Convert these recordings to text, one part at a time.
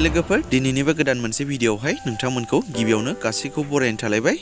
थाबाय लोगोफोर दिनैनिबो गोदान मोनसे भिडियोआवहाय नोंथांमोनखौ गिबियावनो गासैखौ बरायनो थालायबाय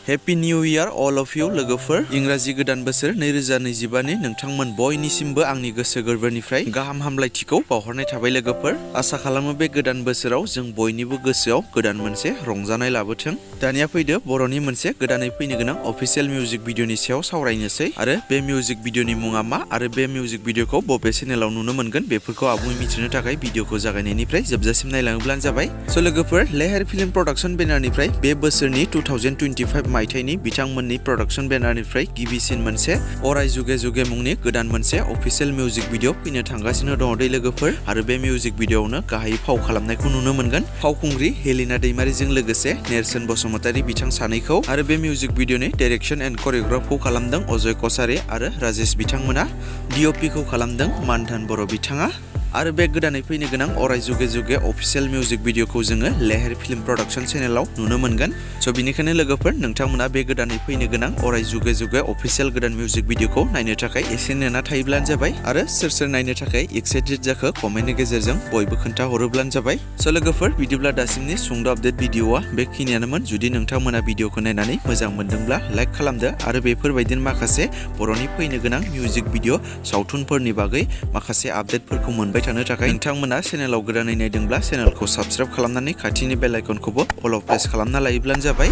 happy new year all of you लोगोफोर इंराजि गोदान बोसोर 2025 नि नोंथांमोन बयनिसिमबो आंनि गोसो गोरबोनिफ्राय गाहाम हामलायथिखौ बावहरनाय थाबाय लोगोफोर आसा खालामो बे गोदान बोसोराव जों बयनिबो गोसोआव गोदान मोनसे रंजानाय लाबोथों दानिया फैदो बर'नि मोनसे गोदानै फैनो गोनां अफिशियेल मिउजिक भिडियोनि सायाव सावरायनोसै आरो बे मिउजिक भिडियोनि मुङा मा आरो बे मिउजिक भिडियोखौ बबे चेनेलाव नुनो मोनगोन बेफोरखौ आबुङै मिथिनो थाखाय भिडियोखौ जागायनायनिफ्राय जोबजासिम नायलाङोब्लानो जाबाय स' लोगोफोर लेहेर फिल्म प्रडाक्शन बेनारनिफ्राय बे बोसोरनि 2025 मायथाइनि बिथांमोननि प्रडाक्शन बेनारनिफ्राय गिबिसिन मोनसे अराय जुगे जुगे मुंनि गोदान मोनसे अफिशियेल मिउजिक भिडियो फैनो थांगासिनो दङ दै लोगोफोर आरो बे मिउजिक भिडियोआवनो गाहायै फाव खालामनायखौ नुनो मोनगोन फावखुंग्रि हेलिना दैमारीजों लोगोसे नेरसोन बसुमतारी बिथां सानैखौ आरो बे मिउजिक भिडियोनि डाइरेक्शन एन्ड कोरियोग्राफखौ खालामदों अजय कसारी आरो राजेश बिथांमोना डिअपिखौ खालामदों मानधान बर' बिथाङा आरो बे गोदानै फैनो गोनां अराय जुगे जुगे अफिशियेल मिउजिक भिडियोखौ जोङो लेहेर फिल्म प्रडाक्शन चेनेलाव नुनो मोनगोन स' बिनिखायनो लोगोफोर नोंथांमोना बे गोदानै फैनो गोनां अराय जुगे जुगे अफिशियेल गोदान मिउजिक भिडियोखौ नायनो थाखाय एसे नेना थायोब्लानो जाबाय आरो सोर सोर नायनो थाखाय एक्साइटेड जाखो कमेन्टनि गेजेरजों बयबो खोन्थाहरोब्लानो जाबाय स' लोगोफोर बिदिब्ला दासिमनि सुंद' आपडेट भिडियोआ बेखिनियानोमोन जुदि नोंथांमोना भिडियोखौ नायनानै मोजां मोनदोंब्ला लाइक खालामदो आरो बेफोरबायदिनो माखासे बर'नि फैनो गोनां मिउजिक भिडियो सावथुनफोरनि बागै माखासे आपडेटफोरखौ मोनबाय थानो थाखाय नोंथांमोना चेनेलाव गोदानै नायदोंब्ला चेनेलखौ साबस्क्राइब खालामनानै खाथिनि बेल आइकनखौबो अल प्रेस खालामना लायोब्लानो जाबाय